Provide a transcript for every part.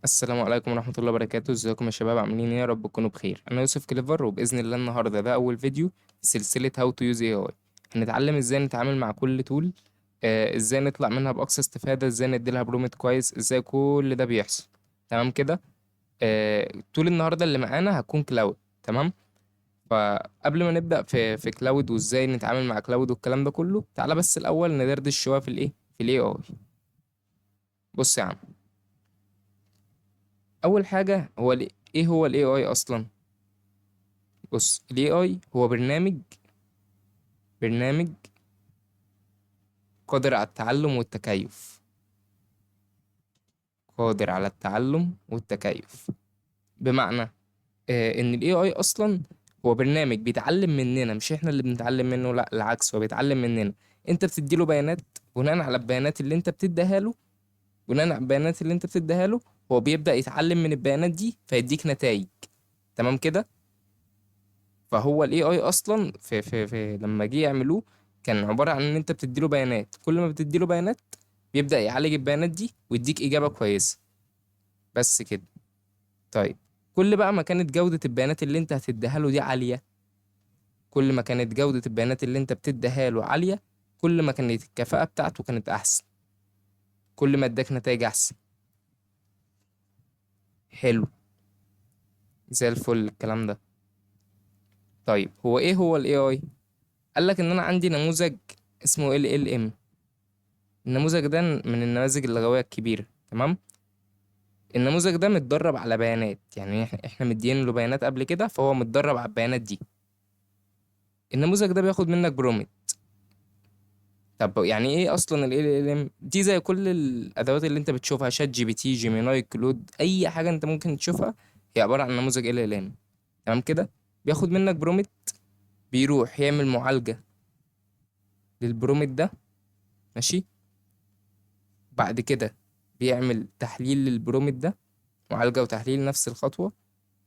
السلام عليكم ورحمة الله وبركاته. ازيكم يا شباب، عاملين ايه؟ يا رب تكونوا بخير. انا يوسف كليفر، وبإذن الله النهاردة ده اول فيديو في سلسلة How to use AI. هنتعلم ازاي نتعامل مع كل tool، ازاي نطلع منها بأقصى استفادة، ازاي نديلها prompt كويس، ازاي كل ده بيحصل. تمام كده؟ Tool النهاردة اللي معانا هتكون Claude. تمام؟ فقبل ما نبدأ في Claude وازاي نتعامل مع Claude والكلام ده كله، تعالى بس الأول ندردش شوية في الايه، في ال AI. بص يا عم، أول حاجة هو ايه هو ال AI أصلا؟ بص، ال AI هو برنامج قادر على التعلم والتكيف. قادر على التعلم والتكيف، بمعنى إن ال AI أصلا هو برنامج بيتعلم مننا، مش إحنا اللي بنتعلم منه، لا العكس، هو بيتعلم مننا. أنت بتديله بيانات، بناء على البيانات اللي أنت بتديها له، بناء على البيانات اللي أنت بتديها له هو بيبدأ يتعلم من البيانات دي فيديك نتائج. تمام كده؟ فهو ال AI أصلاً لما جه يعملوه كان عبارة عن إن أنت بتديله بيانات، كل ما بتديله بيانات بيبدأ يعالج البيانات دي ويديك إجابة كويسة. بس كده. كل بقى ما كانت جودة البيانات اللي أنت هتديها له دي عالية، كل ما كانت جودة البيانات اللي أنت بتديها له عالية، كل ما كانت الكفاءة بتاعته كانت أحسن، كل ما اداك نتائج أحسن. حلو، زي الفل الكلام ده. هو إيه هو ال AI؟ قال لك إن أنا عندي نموذج اسمه ال ال ام. النموذج ده من النماذج اللغوية الكبيرة. تمام؟ النموذج ده متدرب على بيانات، يعني إحنا مديين له بيانات قبل كده، فهو متدرب على البيانات دي. النموذج ده بياخد منك برومت. طب يعني ايه اصلا ال ال ام دي؟ زي كل الادوات اللي انت بتشوفها، شات جي بي تي، جيميناي، كلود، اي حاجه انت ممكن تشوفها هي عباره عن نموذج ال ال ام. تمام كده؟ بياخد منك prompt، بيروح يعمل معالجه لل prompt ده، ماشي، بعد كده بيعمل تحليل لل prompt ده، معالجه وتحليل نفس الخطوه،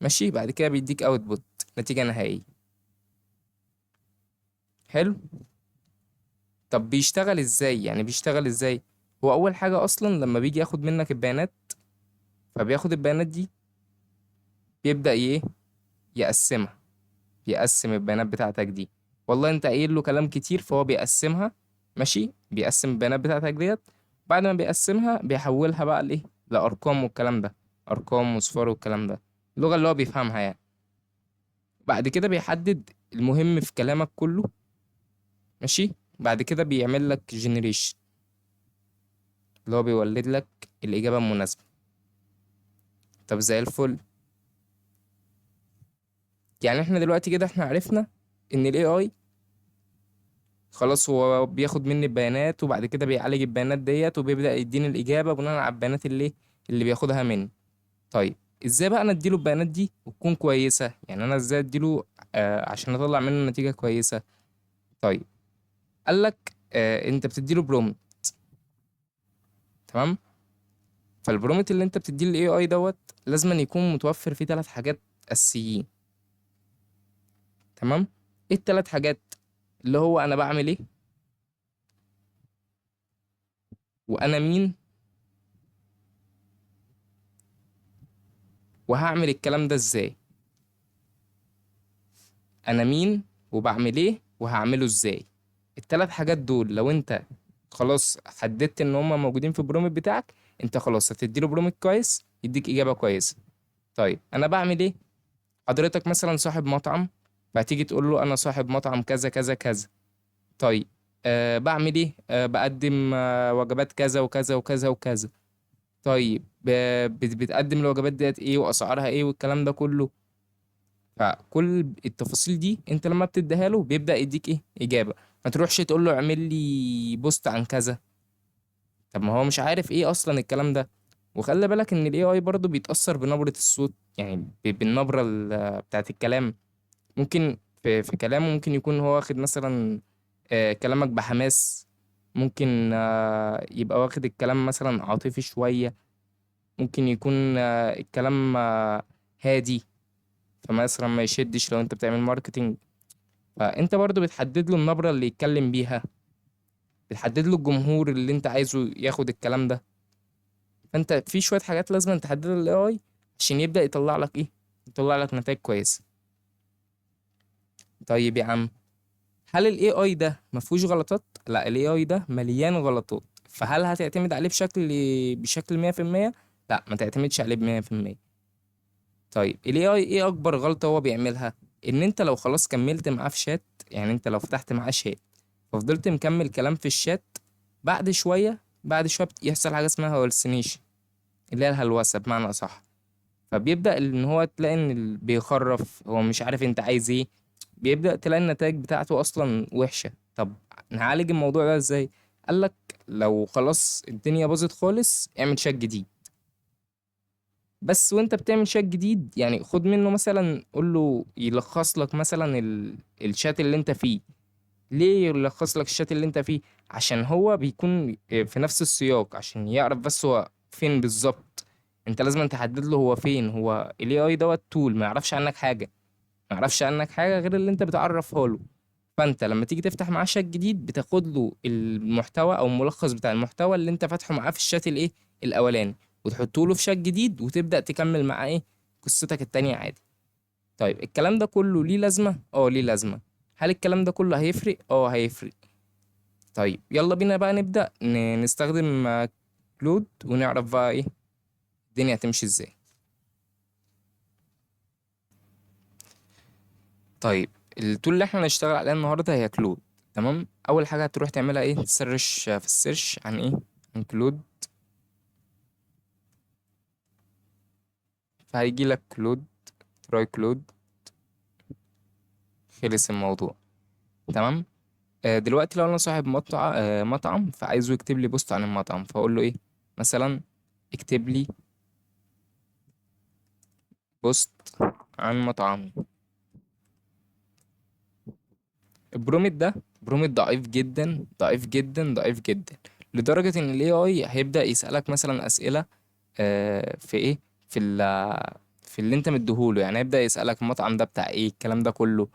ماشي، بعد كده بيديك output، نتيجه نهائيه. حلو. طب بيشتغل ازاي؟ يعني بيشتغل ازاي؟ هو اول حاجه اصلا لما بيجي ياخد منك البيانات، فبياخد البيانات دي بيبدا ايه؟ يقسمها، بيقسم البيانات بتاعتك دي. والله انت قايل له كلام كتير فهو بيقسمها، ماشي، بيقسم البيانات بتاعتك ديت. بعد ما بيقسمها بيحولها بقى لايه؟ لارقام والكلام ده، ارقام وصفار والكلام ده، اللغه اللي هو بيفهمها يعني. بعد كده بيحدد المهم في كلامك كله، ماشي، بعد كده بيعمل لك جنريشن اللي هو بيولد لك الإجابة المناسبة. طب زي الفل. يعني احنا دلوقتي كده احنا عرفنا ان ال AI خلاص هو بياخد مني البيانات، وبعد كده بيعالج البيانات ديت وبيبدأ يديني الإجابة بناء على البيانات اللي بياخدها مني. طيب ازاي بقى انا اديله البيانات دي وتكون كويسة؟ يعني انا ازاي اديله، عشان اطلع منه نتيجة كويسة؟ طيب قال لك، انت بتديله prompt، تمام؟ فال prompt اللي انت بتديه لل AI دوت لازم أن يكون متوفر فيه 3 حاجات اساسيين. تمام؟ ايه التلات حاجات؟ اللي هو انا بعمل ايه، وانا مين، وهعمل الكلام ده ازاي. انا مين وبعمل ايه وهعمله ازاي. التلات حاجات دول لو انت خلاص حددت ان هما موجودين في ال prompt بتاعك، انت خلاص هتديله prompt كويس يديك اجابه كويسه. طيب انا بعمل ايه؟ حضرتك مثلا صاحب مطعم، فهتيجي تقول له انا صاحب مطعم كذا كذا كذا. طيب، بعمل ايه؟ بقدم، وجبات كذا وكذا وكذا وكذا. طيب، بتقدم الوجبات ديت ايه واسعارها ايه والكلام ده كله. فكل التفاصيل دي انت لما بتديها له بيبدأ يديك ايه؟ اجابة. ما تروحش تقول له اعمل لي بوست عن كذا، طب ما هو مش عارف ايه اصلا الكلام ده. وخلي بالك ان الاي اي برضه بيتأثر بنبرة الصوت، يعني بالنبرة بتاعت الكلام. ممكن في كلامه ممكن يكون هو واخد مثلا، كلامك بحماس، ممكن، يبقى واخد الكلام مثلا عاطفي شوية، ممكن يكون، الكلام، هادي، فمثلا ما يشدش لو انت بتعمل ماركتينج. فانت برضو بتحدد له النبرة اللي يتكلم بيها، بتحدد له الجمهور اللي انت عايزه ياخد الكلام ده. فانت في شوية حاجات لازم تحددها لل AI عشان يبدا يطلع لك ايه، يطلع لك نتائج كويسة. طيب يا عم، هل ال AI ده ما فيهوش غلطات؟ لا، ال AI ده مليان غلطات. فهل هتعتمد عليه بشكل 100%؟ لا، ما تعتمدش عليه 100%. طيب ال AI ايه اكبر غلطه هو بيعملها؟ ان انت لو خلاص كملت معاه في شات، يعني انت لو فتحت معاه شات ففضلت مكمل كلام في الشات، بعد شوية يحصل حاجة اسمها hallucination، اللي هي الهلوسه بمعنى اصح. فبيبدا ان هو تلاقي ان بيخرف، هو مش عارف انت عايز ايه، بيبدا تلاقي النتائج بتاعته اصلا وحشة. طب نعالج الموضوع ده ازاي؟ قال لك لو خلاص الدنيا باظت خالص اعمل شات جديد بس. وانت بتعمل شات جديد يعني خد منه مثلا، قول له يلخص لك مثلا الشات اللي انت فيه. ليه يلخص لك الشات اللي انت فيه؟ عشان هو بيكون في نفس السياق، عشان يعرف بس هو فين بالظبط. انت لازم تحدد له هو فين. هو ال AI دوت tool ما يعرفش عنك حاجة، ما يعرفش عنك حاجة غير اللي انت بتعرفها له. فانت لما تيجي تفتح معاه شات جديد بتاخد له المحتوى او الملخص بتاع المحتوى اللي انت فاتحة معاه في الشات الايه الاولاني، وتحطه له في شات جديد وتبدا تكمل معاه ايه قصتك التانية عادي. طيب الكلام ده كله ليه لازمه؟ ليه لازمه. هل الكلام ده كله هيفرق؟ هيفرق. طيب يلا بينا بقى نبدا نستخدم Claude ونعرف بقى ايه الدنيا هتمشي ازاي. طيب ال tool اللي احنا هنشتغل عليها النهارده هي Claude. تمام، اول حاجة هتروح تعملها ايه؟ ت search في ال search عن ايه؟ عن Claude. فهيجي لك Claude، try Claude، خلص الموضوع. تمام. دلوقتي لو انا صاحب مطعم فعايزه يكتب لي post عن المطعم، فاقول له ايه؟ مثلا اكتب لي post عن مطعمي. ال prompt ده prompt ضعيف جدا ضعيف جدا ضعيف جدا، لدرجة ان ال AI هيبدأ يسألك مثلا اسئلة، في ايه؟ في اللي انت مديهوله. يعني هيبدأ يسألك المطعم ده بتاع ايه، الكلام ده كله.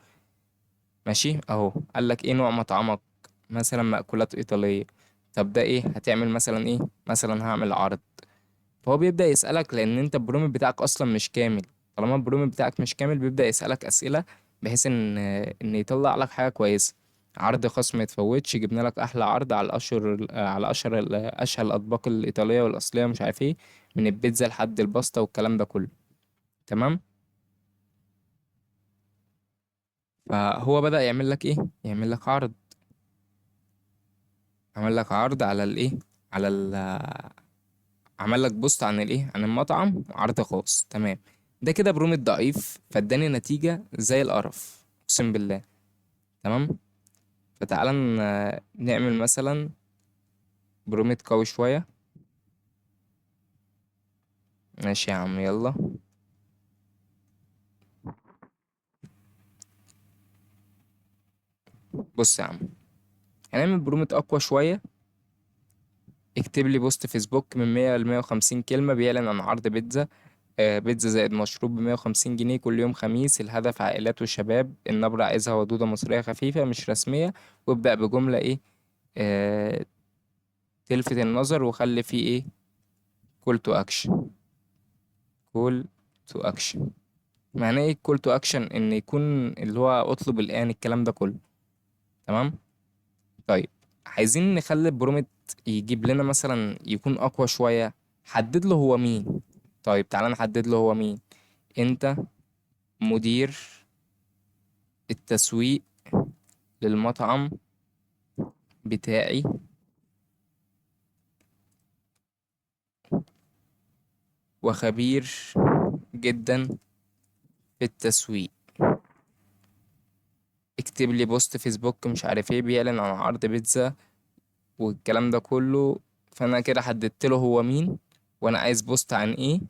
ماشي، اهو قال لك ايه نوع مطعمك؟ مثلا مأكولات ايطالية. طب ده ايه؟ هتعمل مثلا ايه؟ مثلا هعمل عرض. فهو بيبدأ يسألك لان انت ال prompt بتاعك اصلا مش كامل. طالما ال prompt بتاعك مش كامل بيبدأ يسألك اسئلة بحيث ان يطلع لك حاجة كويسة. عرض خاص ما يتفوتش، جبنا لك احلى عرض على اشهر الاطباق الايطالية والاصلية مش عارف ايه، من البيتزا لحد الباستا والكلام ده كله. تمام. فهو بدأ يعمل لك ايه؟ يعمل لك عرض. عمل لك عرض على الايه؟ على ال، عمل لك post عن الايه؟ عن المطعم، عرض خاص. تمام. ده كده prompt ضعيف، فاداني نتيجة زي القرف اقسم بالله. تمام. فتعالى نعمل مثلا prompt قوي شوية. ماشي يا عم، يلا. بص يا عم، هنعمل prompt اقوى شوية. اكتب لي post فيسبوك من 100 ل 150 كلمة بيعلن عن عرض بيتزا، بيتزا زائد مشروب بمية وخمسين جنيه كل يوم خميس، الهدف عائلات وشباب، النبرة عايزها ودودة مصرية خفيفة مش رسمية، وابدأ بجملة ايه؟ تلفت النظر وخلي فيه ايه؟ call to action. call to action معناه ايه call to action؟ ان يكون اللي هو اطلب الان، الكلام ده كله. تمام. طيب عايزين نخلي ال prompt يجيب لنا مثلا يكون اقوى شوية. حدد له هو مين. طيب تعالى نحدد له هو مين. انت مدير التسويق للمطعم بتاعي وخبير جدا في التسويق، اكتب لي post فيسبوك مش عارف ايه بيعلن عن عرض بيتزا والكلام ده كله. فانا كده حددت له هو مين وانا عايز post عن ايه،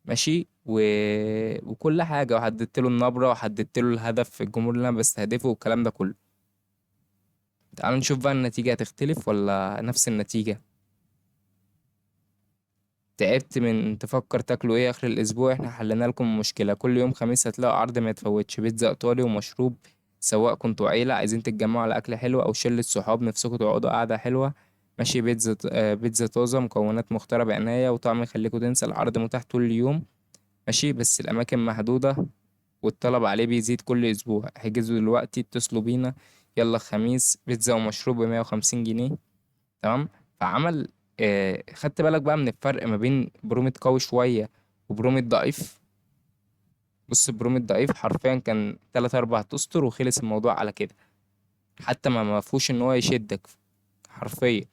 ماشي، وكل حاجة، وحددت له النبرة وحددت له الهدف في الجمهور اللي انا بستهدفه والكلام ده كله. تعالوا نشوف بقى النتيجة هتختلف ولا نفس النتيجة. تعبت من تفكر تاكلوا ايه اخر الاسبوع؟ احنا حلينا لكم المشكلة. كل يوم خميس هتلاقوا عرض ما يتفوتش، بيتزا ايطالي ومشروب، سواء كنتوا عيلة عايزين تتجمعوا على اكل حلو او شلة صحاب نفسكم تقعدوا قعدة حلوة. ماشي، بيتزا طازة، مكونات مختارة بعناية وطعم يخليكوا تنسى. العرض متاح طول اليوم، ماشي، بس الأماكن محدودة والطلب عليه بيزيد كل أسبوع. احجزوا دلوقتي، اتصلوا بينا، يلا الخميس، بيتزا ومشروب ب150 جنيه. تمام. فعمل خدت بالك بقى من الفرق ما بين prompt قوي شوية و prompt ضعيف؟ بص، prompt ضعيف حرفيا كان 3 4 اسطر وخلص الموضوع على كده، حتى ما فيهوش ان هو يشدك حرفيا.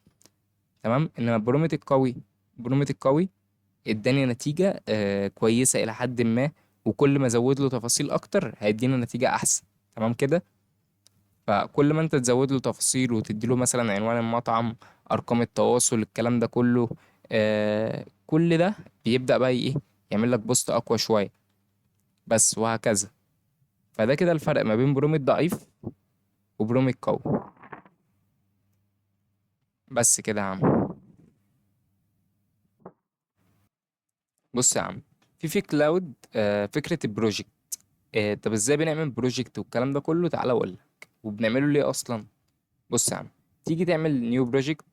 تمام. انما prompt القوي اداني نتيجة كويسة الى حد ما، وكل ما ازود له تفاصيل اكتر هيدينا نتيجة احسن. تمام كده. فكل ما انت تزود له تفاصيل وتدي له مثلا عنوان المطعم، ارقام التواصل، الكلام ده كله، كل ده بيبدأ بقى ايه، يعمل لك post اقوى شوية بس، وهكذا. فده كده الفرق ما بين prompt ضعيف و prompt قوي. بس كده يا عم. بص يا عم، في Claude فكرة ال project. طب ازاي بنعمل project والكلام ده كله؟ تعالى اقول لك، وبنعمله ليه اصلا. بص يا عم، تيجي تعمل new project،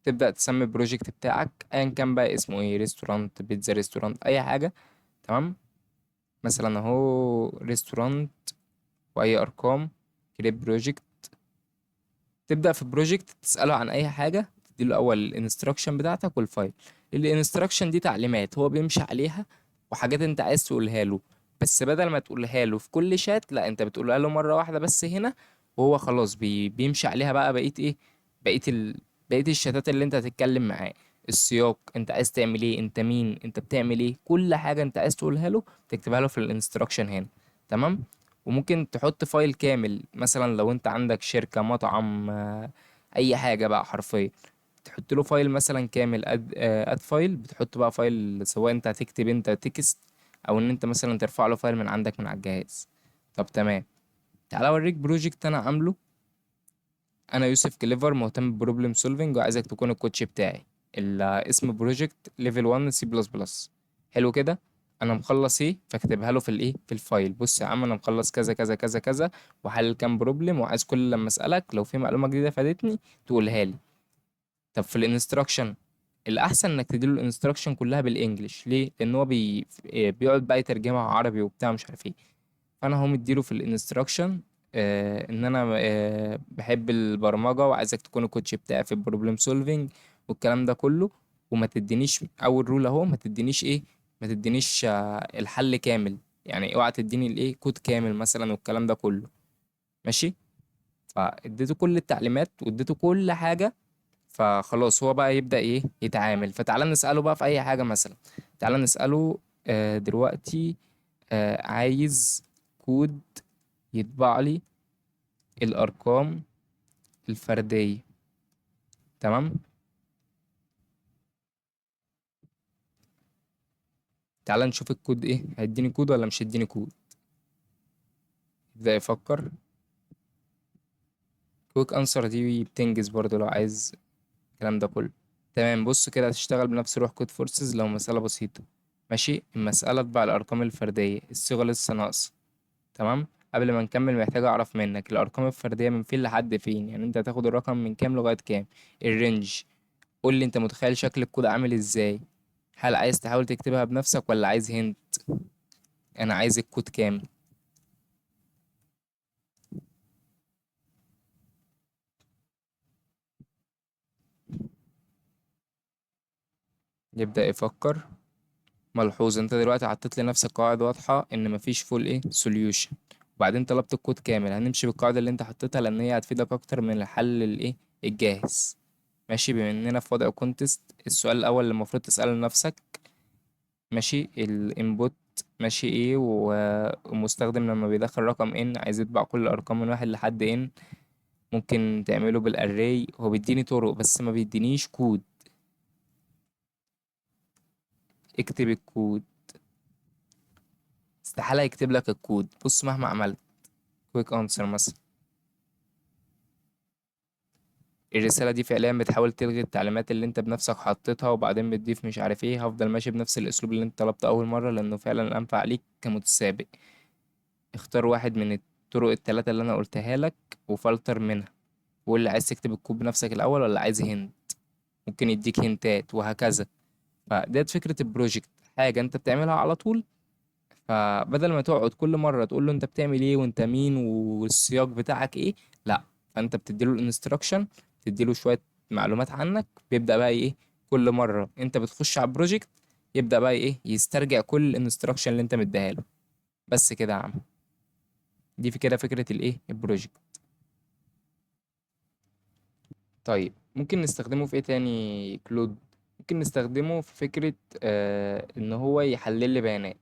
تبدأ تسمي ال project بتاعك ايا كان بقى اسمه ايه، restaurant، pizza restaurant، اي حاجة. تمام. مثلا اهو restaurant واي ارقام، create project. تبدأ في project تسأله عن اي حاجة، تديله الاول ال instruction بتاعتك وال file. ال instruction دي تعليمات هو بيمشي عليها وحاجات انت عايز تقولها له، بس بدل ما تقولها له في كل شات، لا، انت بتقولها له مرة واحدة بس هنا، وهو خلاص بيمشي عليها بقى بقية ايه، بقية بقية الشتات اللي انت هتتكلم معاه، السياق، انت عايز تعمل ايه، انت مين، انت بتعمل ايه، كل حاجة انت عايز تقولها له تكتبها له في ال instruction هنا. تمام. وممكن تحط file كامل مثلا لو انت عندك شركة، مطعم، اي حاجة بقى حرفيا، تحط له file مثلا كامل، add file، بتحط بقى file سواء انت هتكتب انت text او ان انت مثلا ترفع له file من عندك من على الجهاز. طب تمام، تعالى اوريك project انا عامله. انا يوسف كليفر، مهتم ب problem solving، وعايزك تكون ال coach بتاعي. اسم project level 1 C plus plus. حلو كده. انا مخلص ايه، فاكتبها له في الايه، في ال file. بص يا عم، انا مخلص كذا كذا كذا كذا، وحلل كام problem، وعايز كل لما اسالك لو في معلومه جديده فادتني تقولها لي. طب في ال instruction، الاحسن انك تديله ال instruction كلها بال English. ليه؟ لان هو بيقعد بقى يترجمها عربي وبتاع مش عارف ايه. فانا هو مديله في ال instruction ان انا بحب البرمجه وعايزك تكون ال coach بتاعي في ال problem solving والكلام ده كله، وما تدينيش اول rule اهو، ما تدينيش ايه، ما تدينيش الحل كامل، يعني اوعى تديني الايه كود كامل مثلا والكلام ده كله. ماشي. فاديته كل التعليمات واديته كل حاجه، فخلاص هو بقى يبدأ ايه يتعامل. فتعالى نسأله بقى في اي حاجة. مثلا تعالى نسأله دلوقتي عايز كود يطبع لي الارقام الفردية. تمام. تعالى نشوف الكود ايه، هيديني كود ولا مش هيديني كود. يبدأ يفكر. quick answer دي بتنجز برضو لو عايز الكلام ده كله. تمام. بص كده هتشتغل بنفس روح Codeforces لو مسألة بسيطة. ماشي. المسألة اطبع الأرقام الفردية، الصيغة لسه ناقصة. تمام. قبل ما نكمل محتاج أعرف منك الأرقام الفردية من فين لحد فين، يعني أنت هتاخد الرقم من كام لغاية كام، ال range. قول لي أنت متخيل شكل الكود عامل إزاي، هل عايز تحاول تكتبها بنفسك ولا عايز hint؟ أنا عايز الكود كامل. يبدأ يفكر. ملحوظ انت دلوقتي حطيت لنفسك قواعد واضحة ان مفيش full ايه solution، وبعدين طلبت الكود كامل. هنمشي بالقاعدة اللي انت حطيتها لان هي هتفيدك اكتر من الحل الايه الجاهز. ماشي. بما اننا في وضع contest، السؤال الاول اللي المفروض تسأله لنفسك، ماشي، ال input ماشي ايه، والمستخدم لما بيدخل رقم n عايز يطبع كل الارقام من 1 لحد n، ممكن تعمله بال array. هو بيديني طرق بس ما بيدينيش كود. اكتب الكود، استحالة يكتب لك الكود. بص مهما عملت quick answer مثلا، الرسالة دي فعليا بتحاول تلغي التعليمات اللي انت بنفسك حطيتها وبعدين بتضيف مش عارف ايه. هفضل ماشي بنفس الاسلوب اللي انت طلبته اول مرة لانه فعلا انفع ليك كمتسابق. اختار واحد من الطرق التلاتة اللي انا قلتها لك وفلتر منها، وقول لي عايز تكتب الكود بنفسك الاول ولا عايز hint. ممكن يديك hint ات وهكذا. فديت فكرة ال project، حاجة انت بتعملها على طول، فبدل ما تقعد كل مرة تقول له انت بتعمل ايه وانت مين والسياق بتاعك ايه، لا، فانت بتديله ال instruction، تديله شوية معلومات عنك، بيبدأ بقى ايه كل مرة انت بتخش على ال project يبدأ بقى ايه يسترجع كل ال instruction اللي انت مديها له. بس كده يا عم، دي في كده فكرة الايه ال project. طيب ممكن نستخدمه في ايه تاني Claude؟ ممكن نستخدمه في فكرة ان هو يحلل لي بيانات.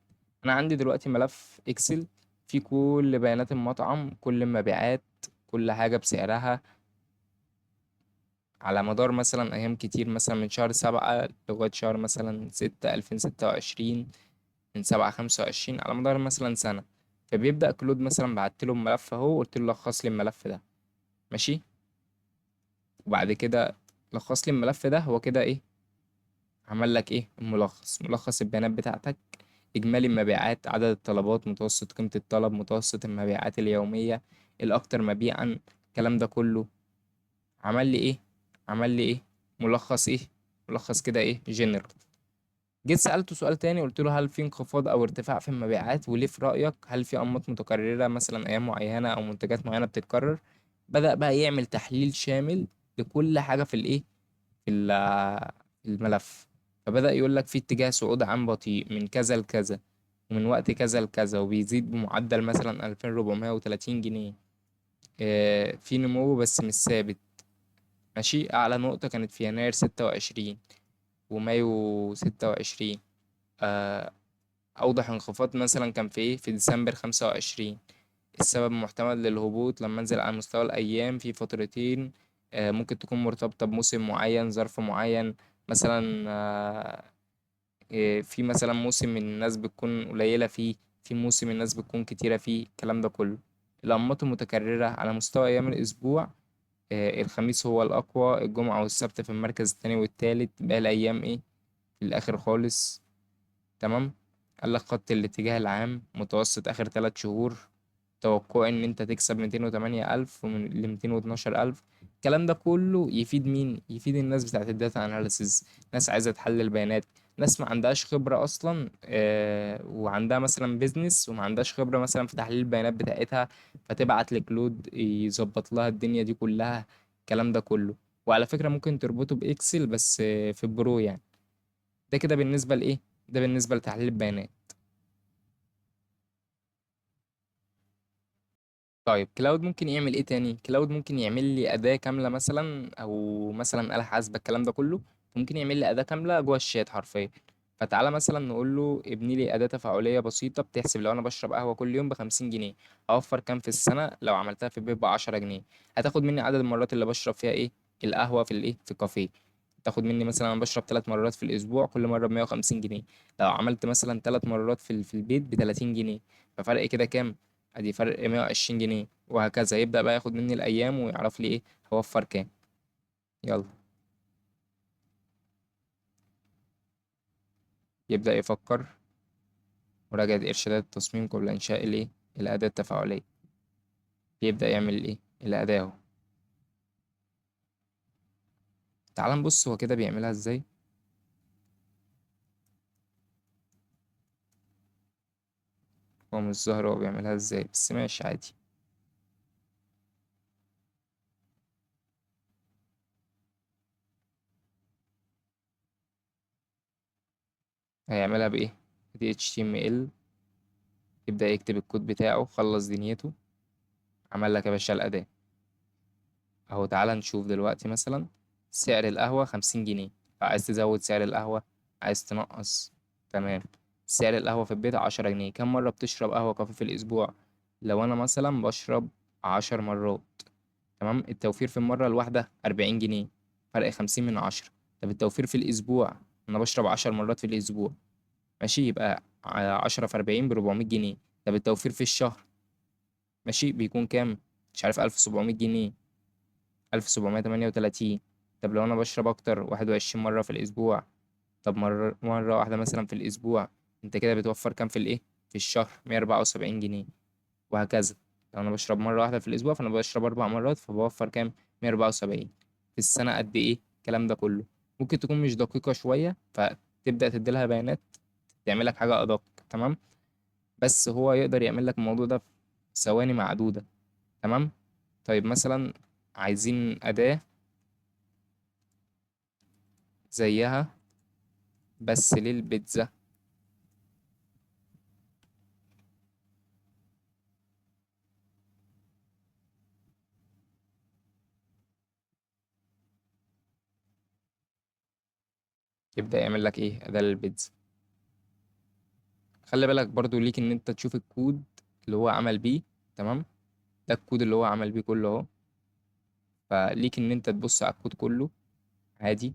انا عندي دلوقتي ملف Excel فيه كل بيانات المطعم، كل المبيعات، كل حاجة بسعرها على مدار مثلا ايام كتير، مثلا من شهر 7 لغاية شهر مثلا 6 2026، من 7 25، على مدار مثلا سنة. فبيبدأ Claude مثلا بعت له الملف اهو، قلت له لخص لي الملف ده، ماشي، وبعد كده لخص لي الملف ده، هو كده ايه عمل لك ايه الملخص، ملخص البيانات بتاعتك، اجمالي المبيعات، عدد الطلبات، متوسط قيمة الطلب، متوسط المبيعات اليومية، الاكتر مبيعا، الكلام ده كله. عمل لي ايه؟ عمل لي ايه ملخص، ايه ملخص كده ايه جنرال. جيت سألته سؤال تاني، قلت له هل في انخفاض او ارتفاع في المبيعات وليه في رأيك؟ هل في انماط متكررة مثلا ايام معينة او منتجات معينة بتتكرر؟ بدأ بقى يعمل تحليل شامل لكل حاجة في الايه في الملف. فبدأ يقول لك في اتجاه صعود عام بطيء من كذا لكذا ومن وقت كذا لكذا، وبيزيد بمعدل مثلا 2430 جنيه، في نمو بس مش ثابت، ماشي. أعلى نقطة كانت في يناير 26 ومايو 26، أوضح انخفاض مثلا كان في إيه؟ في ديسمبر 25. السبب المحتمل للهبوط لما انزل على مستوى الأيام في فترتين، ممكن تكون مرتبطة بموسم معين، ظرف معين، مثلا، في مثلا موسم الناس بتكون قليلة فيه، في موسم الناس بتكون كتيرة فيه، الكلام ده كله. الأنماط المتكررة على مستوى أيام الأسبوع، الخميس هو الأقوى، الجمعة والسبت في المركز الثاني والثالث، باقي الأيام إيه في الآخر خالص، تمام. قال لك خط الاتجاه العام متوسط آخر 3 شهور، توقعي إن أنت تكسب 208,000 ومن ل 212,000. الكلام ده كله يفيد مين؟ يفيد الناس بتاعت ال data analysis، ناس عايزة تحلل بيانات، ناس ما عندهاش خبرة أصلا، وعندها مثلا business وما عندهاش خبرة مثلا في تحليل البيانات بتاعتها، فتبعت ل Claude يظبط لها الدنيا دي كلها، الكلام ده كله. وعلى فكرة ممكن تربطه ب Excel بس في ال Pro يعني. ده كده بالنسبة لإيه؟ ده بالنسبة لتحليل البيانات. طيب Claude ممكن يعمل ايه تاني؟ Claude ممكن يعمل لي أداة كاملة مثلا، أو مثلا آلة حاسبة، الكلام ده كله. ممكن يعمل لي أداة كاملة جوه الشات حرفيا. فتعالى مثلا نقول له ابني لي أداة تفاعلية بسيطة بتحسب لو أنا بشرب قهوة كل يوم ب50 جنيه أوفر كام في السنة لو عملتها في البيت ب10 جنيه. هتاخد مني عدد المرات اللي بشرب فيها إيه؟ القهوة في الإيه؟ في الكافيه. تاخد مني مثلا أنا بشرب 3 مرات في الأسبوع، كل مرة بمية وخمسين جنيه. لو عملت مثلا 3 مرات في البيت بتلاتين جنيه، ففرق كده كام؟ أدي فرق 120 جنيه، وهكذا. يبدأ بقى ياخد مني الأيام ويعرف لي إيه هوفر كام. يلا يبدأ يفكر. مراجعة إرشادات التصميم قبل إنشاء الإيه؟ الأداة التفاعلية. بيبدأ يعمل إيه؟ الأداة أهو. تعال نبص هو كده بيعملها إزاي. هو مش ظاهر هو بيعملها إزاي، بس ماشي عادي. هيعملها بإيه؟ دي اتش تي ام ال. يبدأ يكتب الكود بتاعه، خلص دنيته، عمل لك يا باشا الأداة أهو. تعالى نشوف دلوقتي مثلا سعر القهوة 50 جنيه، عايز تزود سعر القهوة، عايز تنقص، تمام. سعر القهوة في البيت 10 جنيه. كم مرة بتشرب قهوة كافي في الأسبوع؟ لو أنا مثلا بشرب 10 مرات، تمام. التوفير في المرة الواحدة 40 جنيه، فرق 50 من 10. طب التوفير في الأسبوع، أنا بشرب 10 مرات في الأسبوع، ماشي، يبقى 10 في 40 بربعمية جنيه. طب التوفير في الشهر، ماشي، بيكون كام؟ مش عارف، 1700 جنيه، 1738. طب لو أنا بشرب أكتر، 21 مرة في الأسبوع، طب مرة واحدة مثلا في الأسبوع، أنت كده بتوفر كام في الإيه؟ في الشهر 174 جنيه، وهكذا. لو أنا بشرب مرة واحدة في الأسبوع، فأنا بشرب 4 مرات، فبوفر كام؟ 174. في السنة قد إيه؟ الكلام ده كله. ممكن تكون مش دقيقة شوية، فتبدأ تدي لها بيانات تعمل لك حاجة أدق، تمام؟ بس هو يقدر يعمل لك الموضوع ده في ثواني معدودة، تمام؟ طيب مثلا عايزين أداة زيها بس للبيتزا. يبدأ يعمل لك إيه؟ أداة للبيتزا. خلي بالك برضو ليك إن أنت تشوف الكود اللي هو عمل بيه، تمام؟ ده الكود اللي هو عمل بيه كله أهو، فليك إن أنت تبص على الكود كله عادي.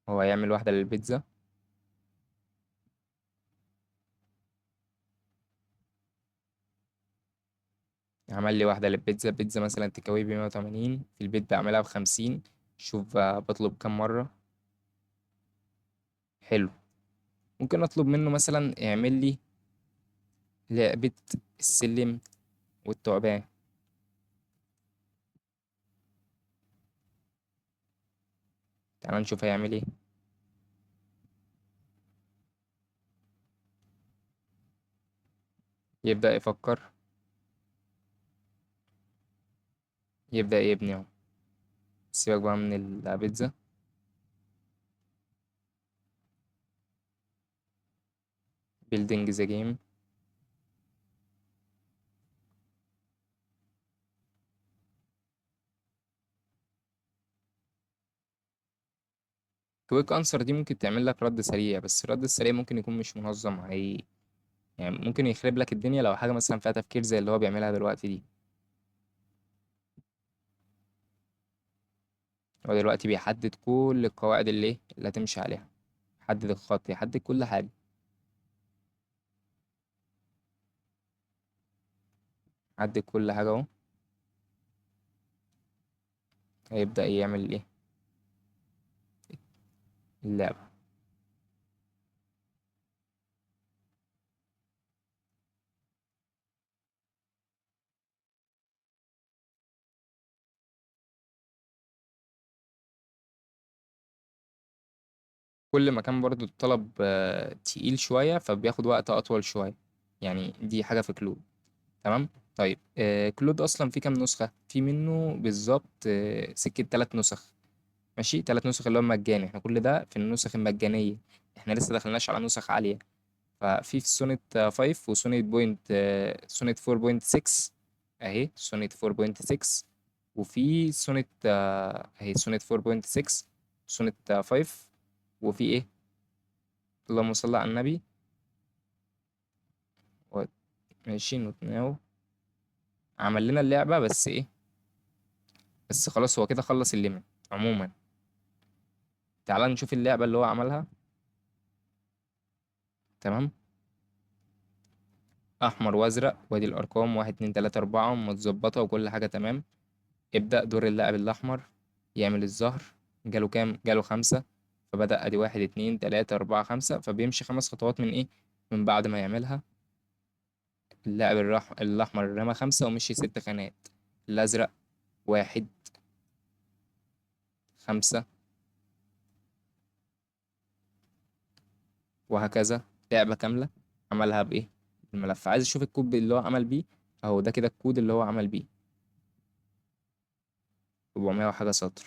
هو هيعمل واحدة للبيتزا. عمل لي واحدة للبيتزا، بيتزا مثلا تكاوي بمية وتمانين، في البيت بعملها ب50. شوف بطلب كام مرة. حلو. ممكن أطلب منه مثلا اعمل لي لعبة السلم والثعبان. تعال نشوف هيعمل ايه. يبدأ يفكر، يبدأ يبني اهو. سيبك بقى من البيتزا. Building the game. Quick answer دي ممكن تعمل لك رد سريع، بس الرد السريع ممكن يكون مش منظم، ممكن يخرب لك الدنيا لو حاجة مثلا فيها تفكير زي اللي هو بيعملها دلوقتي دي. هو دلوقتي بيحدد كل القواعد اللي هتمشي عليها، يحدد الخط، يحدد كل حاجة. حدد كل حاجة اهو. هيبدأ يعمل ايه؟ اللعبة. كل ما كان برضو الطلب تقيل شوية فبياخد وقت أطول شوية، دي حاجة في كلود، تمام؟ كلود أصلا في كام نسخة؟ في منه بالظبط سكة 3 نسخ، ماشي؟ 3 نسخ اللي هو مجاني، احنا كل ده في النسخ المجانية، احنا لسه دخلناش على نسخ عالية. ففي سونيت 5 وسونيت بوينت، سونيت 4.6 اهي، سونيت 4.6، وفي سونيت، اهي سونيت 4.6، سونيت 5، وفي ايه؟ اللهم صل على النبي. ماشي، not now. عمل لنا اللعبة بس ايه؟ بس خلاص هو كده خلص ال limit عموما. تعال نشوف اللعبة اللي هو عملها. تمام، أحمر وأزرق، وادي الأرقام 1 2 3 4 متظبطة وكل حاجة تمام. ابدأ دور اللاعب الأحمر يعمل الزهر، جاله كام؟ جاله 5، فبدأ أدي 1 2 3 4 5، فبيمشي 5 خطوات من إيه؟ من بعد ما يعملها. اللاعب الأحمر رمى 5 ومشي 6 خانات، الأزرق 1 5 وهكذا. لعبة كاملة عملها بإيه؟ الملف. عايز أشوف الكود اللي هو عمل بيه، أهو ده كده الكود اللي هو عمل بيه 400 وحاجة سطر.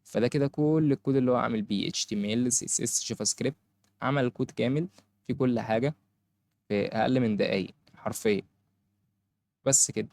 فده كده كل الكود اللي هو عامل بيه HTML CSS JavaScript، عمل الكود كامل في كل حاجة في أقل من دقايق حرفيا. بس كده.